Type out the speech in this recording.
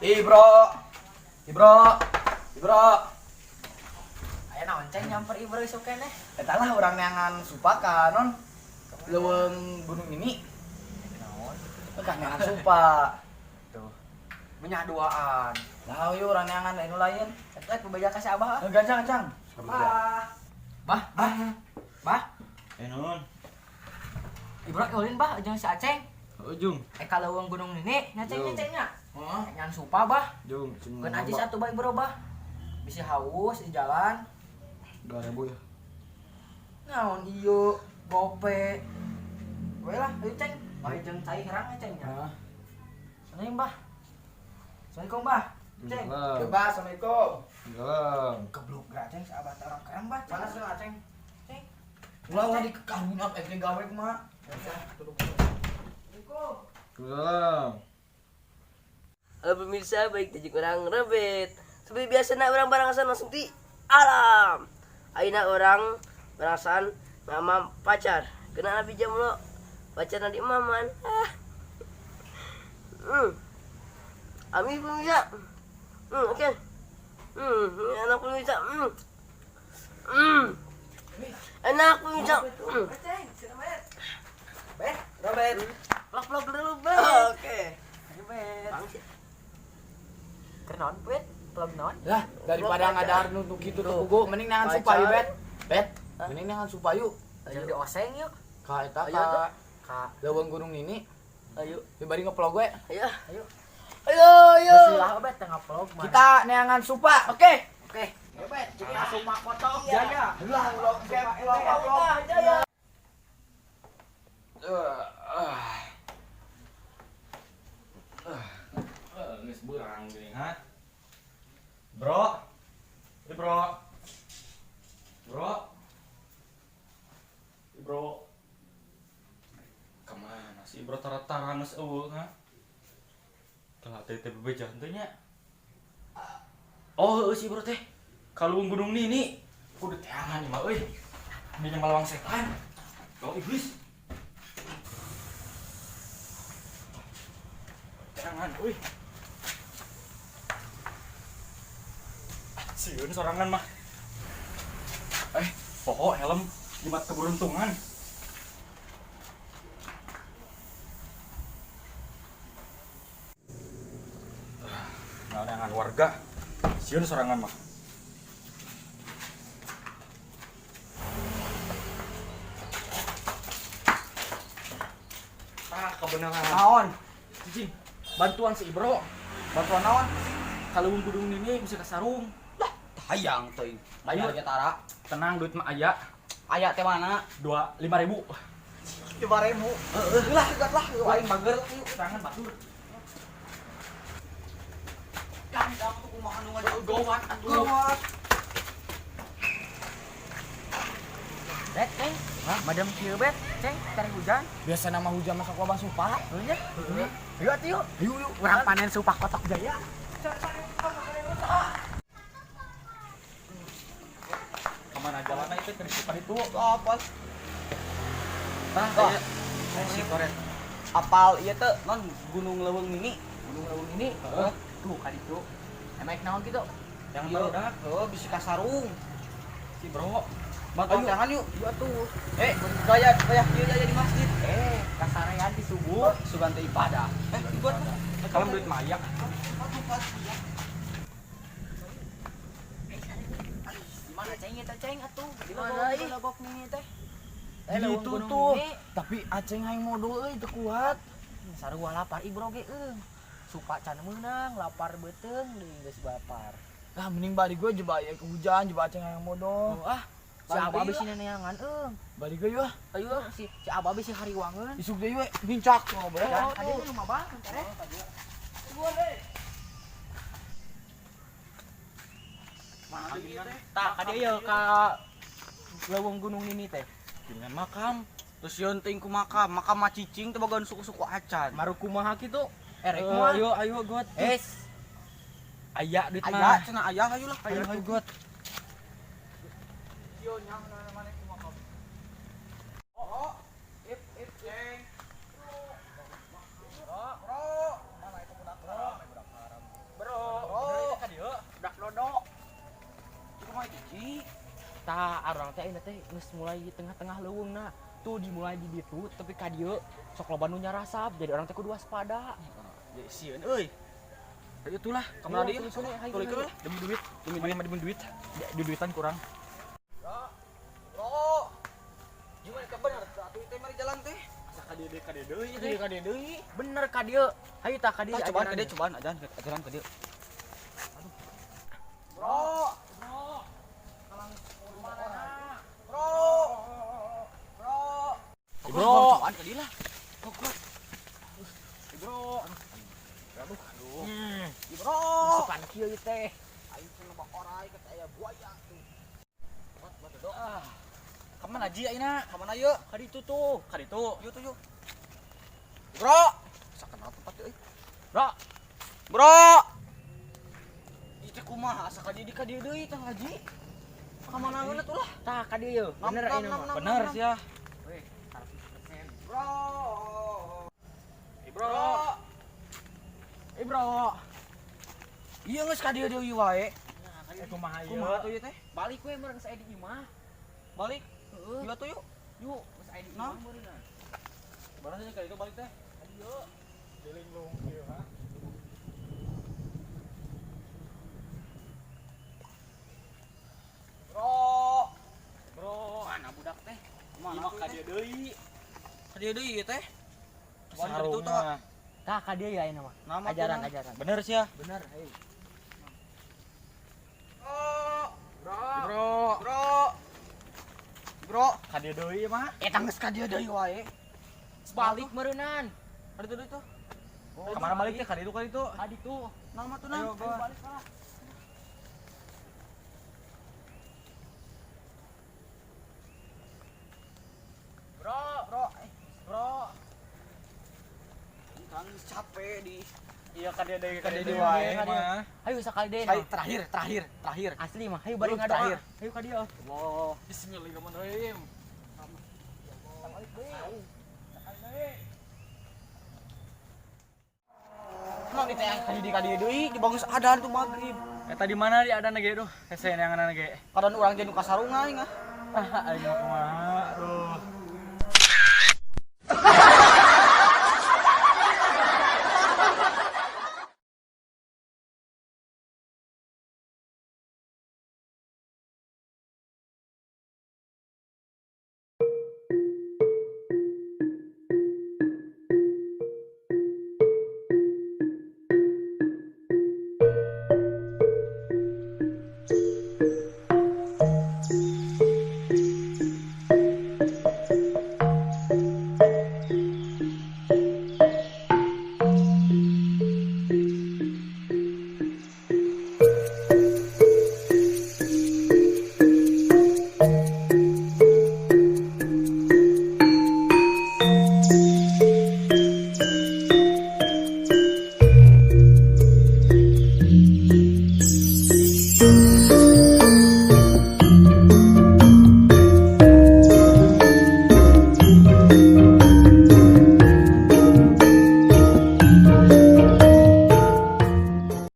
Ibro. Ibro. Ibro. Aya naon, Ceng, nyamper Ibro isuk keneh? Eta lah urang neangan supa ka non. Leuweung gunung ini. Naon? Kan neangan supa. Tuh. Menyah duaan. Lah yuk urang neangan anu lain. Eta bebeja ka si Abah. Eh, gancang gancang. Bah. Bah, bah. Bah. Eh non. Ibro ulin, Bah, jeung si Aceng. Ujung. Eh, ka leuweung gunung ini, nya Ceng, nya Yo. Ceng nya. Heeh. Nyan supa, Bah. Jung. Keun aja satu bah Ibro, Bah. Bisi haus di jalan. 2000 ya. Naon ieu gope. We lah, ayo Ceng. Bari jeung cai herang ya, Ceng nya. Heeh. Assalamualaikum, Bah. Assalamualaikum, Bah. Ceng. Coba assalamualaikum. Salam. Geblok geura Ceng, si Abah teh orang keren, Bah. Mana sih Aceng? Ceng. Ulah ulah di karunya eh gawe kumaha? Assalamualaikum. Salam. Halo pemirsa, baik tujuh orang Rebet. Seperti biasa nak orang barangsan langsung di alam. Aina orang barangsan nama pacar. Kena nabi jam lo pacar nanti maman. Ah. Ami pemirsa. Oke. Enak pemirsa. Enak pemirsa. Ceng, sini Bet. Bet, Robert. Vlog vlog dulu, Bet. oke. Ayo, Bet. Bangsit. Keur naon, Bet? Vlog naon? Lah, daripada ngadahar nu kitu teu pugu, mending neangan supa yuk, Bet. Bet, mending neangan supa yuk. Jeung di oseng yuk. Ka eta Ayo, ka tuh. Ka leuweung gunung ini, Ayo. bari ngevlog we. Ayo. Ayo. Ayo, ayo. Bismillah, Bet, tengah vlog mah. Kita neangan supa. Oke. Oke. Ayo, Bet. Supa kotok Jaya. Lah, vlog vlog vlog. Jaya. Geus beurang geuning ha. Bro. Eh bro. Bro. Eh, bro. Kemana sih bro tara-tara geus eueuh ha? Telah teh teh bebeja henteu nya. Oh, heueuh si bro teh. Ka gunung nini. Kudu teangan ieu mah euy. Dina malawang setan. Kau iblis. Teangan euy. Sieun sorangan mah. Eh, pokok helm jimat keberuntungan. Nah, warga. Sieun sorangan mah. Ah, kebenaran. Naon? Cicing, bantuan si Ibro. Bantuan naon? Kalau gunung ini bisa kesarung. Hayang teuing. Ayo. Ayo tara. Tenang, duit mah aya. Aya teh mana? 2 5 ribu. 5000. Heeh. Lah, gat lah, aing bager lah yuk. Tangan batur. Gandang tuh kumaha nu ngajak Gawat atuh. gawat. Bet, Ceng. Madam kieu, Bet. Ceng, cari hujan. Biasa nama hujan masuk wabah supa. Heuh nya. Ayo atuh yuk. Yuk yuk. Urang panen supa kotok jaya. Kemana jalannya itu ke depan itu? Apa? Tah, Tah. aya. Si koret. Apal ieu teh non Gunung Leuweung ini. Gunung Leuweung ini. Heeh. Tuh, ka ditu. Emang naon kitu? Yang baru dah Heeh, bisa kasarung. si bro. Bantuan Ayo. tangan yuk. Yuk atuh. Eh, gaya gaya kieu aja di masjid. Eh, kasarean di subuh. Sugan teh ibadah. Eh, buat Kalau duit mah aya. Di mana Ceng eta Ceng atuh? Di Mana, ih? Legok nini teh. Gitu tuh. Tapi aceng aing modal euy teu kuat. Sarua lapar Ibro ge euy. Supa can meunang, lapar beuteung deui geus bapar. Lah mending bari gue jeba aya ke hujan, jeba aceng aing modal. Oh, ah, si Bari Abah deui bisi neneangan euy. Bari gue yuk. Ayo si si Abah bisi hariwangeun. Isuk deui we, nincak ngobrol. Dan kadieu nu mah bang, teh. Tah, ka dieu ka Leuweung Gunung Nini teh. Dengan makam. Terus yeun teuing ku makam, makam mah cicing teh boga suku-suku acan. Maru kumaha kitu? Eh, rek kumaha? Ayo ayo got. Es, Aya duit Aya mah. cenah aya hayu lah. Ayo ayo got. Yo nyang mana kumaha. Oh, ip ip ceng. Bro, bro. Mana itu budak haram, budak haram. Bro, Bro. ka dieu. Budak dodo. Kumaha itu, Ji? Tah, arang teh ayeuna teh geus mulai di tengah-tengah leuweungna. Tuh dimulai di ditu tapi ka dieu sok loba nu nyarasap jadi orang teh kudu waspada. Ya sieun euy. Ayo itulah, kamana deui? Tulikeun lah. Demi duit, Demi duit, demi duit. Di duitan kurang. Bro. Gimana ka bener atuh teh mari jalan teh. Asa ka dieu deui ka dieu deui. Ka dieu ka dieu deui. Bener ka dieu. Hayu tah ka dieu. Tah cobaan ka dieu, cobaan ajaran ajaran ka dieu. Bro. Bro. Bro. Bro. Bro. Cobaan ka dieu lah. Bro. Aduh, aduh. Hmm. Bro. Sukan kieu ieu teh. Aing teh loba orai kata aya buaya tuh. Wat wat doa. Ah. Kamana ji ayeuna? Kamana ieu? Ka ditu tuh. Ka ditu. Yuk tuh yuk. Bro. Sakenal tempat euy. Bro. Bro. Ieu teh kumaha asa ka dieu di ka dieu deui tah haji. Kamana geuna tuh lah. Tah ka dieu yeuh. Bener Nam, ayeuna nam, mah. nam, Bener nam. sia. Weh, 100%. Bro. Bro. Eh bro. Iya geus ka dieu deui wae. Eh kumaha ieu? Kumaha tuh ieu teh? Balik we meureun geus aya di imah. Balik. Heeh. Yuk tuh yuk. Yuk, geus aya di Nah. imah meureun. Barang saja ka ditu balik teh. Ayo. Deling lung kieu ha. Bro. Bro, mana budak teh? Mana Imah tuh ka teh? dieu deui. Ka dieu deui ieu teh. Cobaan ka ditu tah. Tah ka dieu ya ayeuna mah. Nama Ajaran, tuh, ajaran. Bener sia. Bener, hei. Bro. Bro. Bro. Bro. Ka dieu deui mah. Eta geus ka dieu deui wae. Balik meureunnan. Ka ditu deui tuh. Oh, Kamana balik teh ka ditu ka ditu. Ka ditu. Nama tuh nam. Ayo, Ayo balik lah. Bro, bro. Bro. Kan capek di Iya ka dieu deui ka dieu deui wae Ka dieu. mah. Hayu sakali deui. Ayo terakhir, terakhir, terakhir. Asli mah, hayu bari Belum, ngadoa. terakhir. Hayu ka dieu. Allah. Bismillahirrahmanirrahim. Balik deui. Sakali deui. Emang di teh tadi di ka dieu deui dibangus adan tuh maghrib. Eta di mana di adana ge duh? Hese neangan ge. Kadang urang teh nu kasarungan ah. Ah, aing mah kumaha. Aduh.